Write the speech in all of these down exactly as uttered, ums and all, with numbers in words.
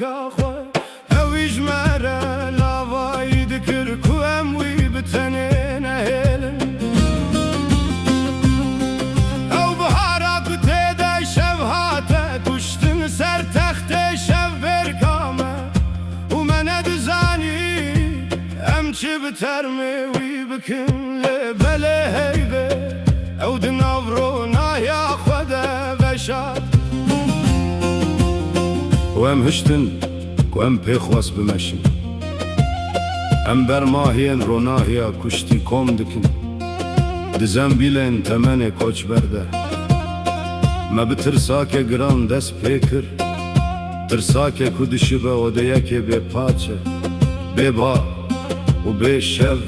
Xwe. Ewî ji me re lavayî dikir ku em wî bi tenê nehêlin. Ew bihara ku tê de şev hate kuştin, ser textê şev bêrka me û me nedizanî em çi bi termê wî bikin. Lê belê heyvê ew di nav ronahiya xwe de veşart. Û em hiştin ku em pêxwas bimeşin. Em bermahiyên ronahiya kuştî kom dikin. Di zembîlên temenê koçber de me bi tirsake giran dest pê kir. Tirsake ku dişibe odeyekê bê paçe, bê ba û bê şev,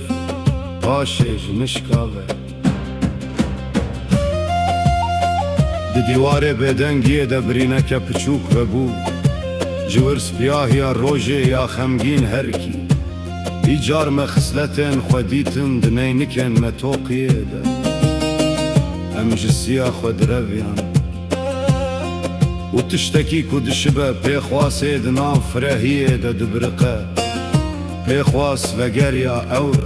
paşê ji nişka ve. Di dîwarê bêdengiyê de birîneke piçûk vebû, ji wir spiyahiya rojê ya xemgîn herkî. Îcar me xisletên xwe dîtin di neynikên me toqiyê de. Em ji siya xwe direviyan. Û tiştekî ku dişibe pêxwasê di nav firehiyê de dibiriqe. Pêxwas vegeriya ewr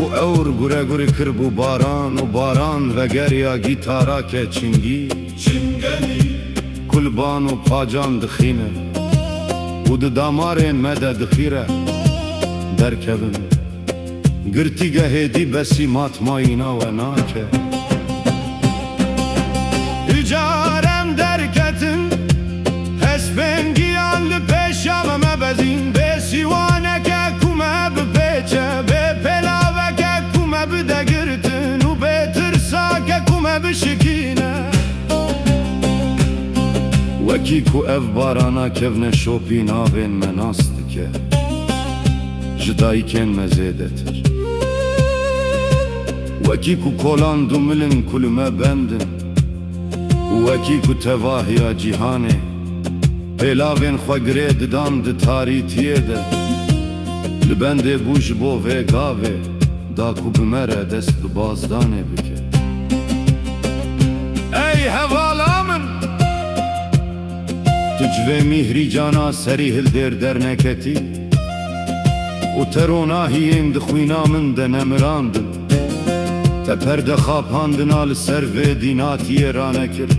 û ewr guregurî kiribû baran û baran vegeriya gîtarake çingî. Çingenî. Kulban û pacan dixîne û di damarên me de dixîre derkevin. Girtîge hêdî besî matmayîna we nake. Îcar em derketin, hespên giyan li pêşa me mebezîn. Bê sîwaneke ku me bipêçe, bê pêlaveke ku me bide girtin û bê tirsake ku me bişikîne. Wekî ku ev barana kevneşopî navên me nas dike, ji dayikên me zêdetir. Wekî ku kolan dumil in ku li me bend in û wekî ku tevahiya cîhanê pêlavên xwe girê didan di tarîtiyê de, li bendê bû ji bo vê gavê da ku bi me re dest bi bazdanê bike. Ey hevala min! Tu ji vê mîhrî cana serî hildêr derneketî û te ronahiyên di xwîna min de nemirandin. Te perde xapandina li ser vê dînatiyê ranekir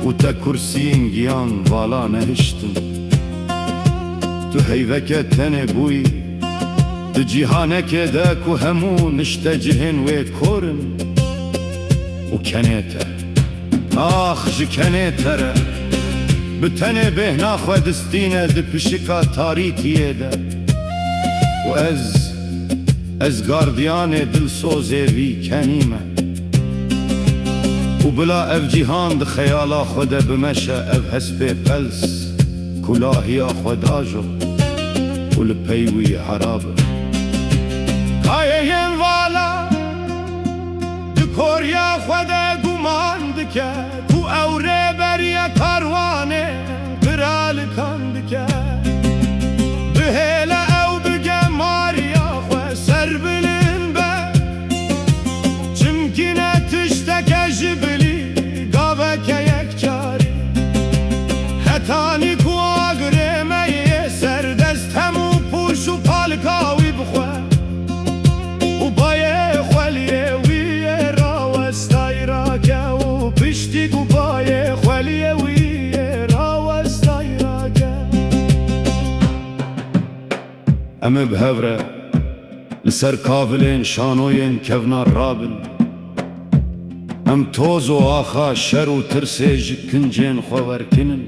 û te kursiyên giyan vala nehiştin. Tu heyveke tenê bûyî di cîhanekê de ku hemû niştecihên wê kor in û kenê te. Ax ji kenê te re bi tenê bêhna xwe distîne di pişika tarîtiyê de. Û ez, ez gardiyanê dilsozê vî kenî me. Û bila ev cîhan di xeyala xwe de bimeşe ev hespê pels, kulahiya xwe dajo û li pey wî herab e. Kayeyên vala di koriya xwe de guman dike ku ew rêberiya karwanê qiralikan dike. Bihêle ew bi gemariya xwe serbilind be, çimkî ne tişteke ji bilî gaveke yekcarî. Hetanî ku agirê me yê serdest hemû pûş û palika wî bixwe û bayê xweliyê wî yê rawestayî rake û piştî ku bayê xweliyê wî yê rawestayî rake. Em ê bi hev re li ser kavilên şanoyên kevnar rabin. Em toz û axa şer û tirsê ji kincên xwe werkinin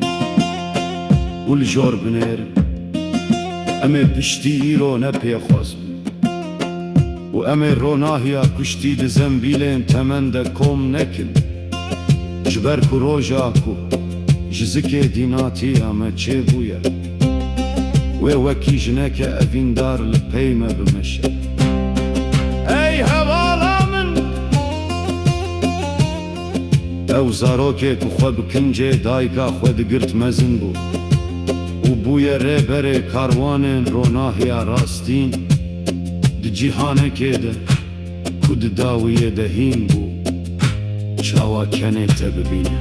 û li jor binêrin. Em ê piştî îro ne pêxwas bin. Û em ê ronahiya kuştî di zembîlên temen de kom nekin. Ji ber ku roja ku ji zikê dînatiya me çêbûye, wê wekî jineke evîndar li pey me bimeşe. Ey hevala min! Ew zarokê ku xwe bi kincê dayika xwe digirt mezin bû û bûye rêberê karwanên ronahiya rastîn di cîhanekê de ku di dawiyê de hîn bû, çawa kenê te bibîne?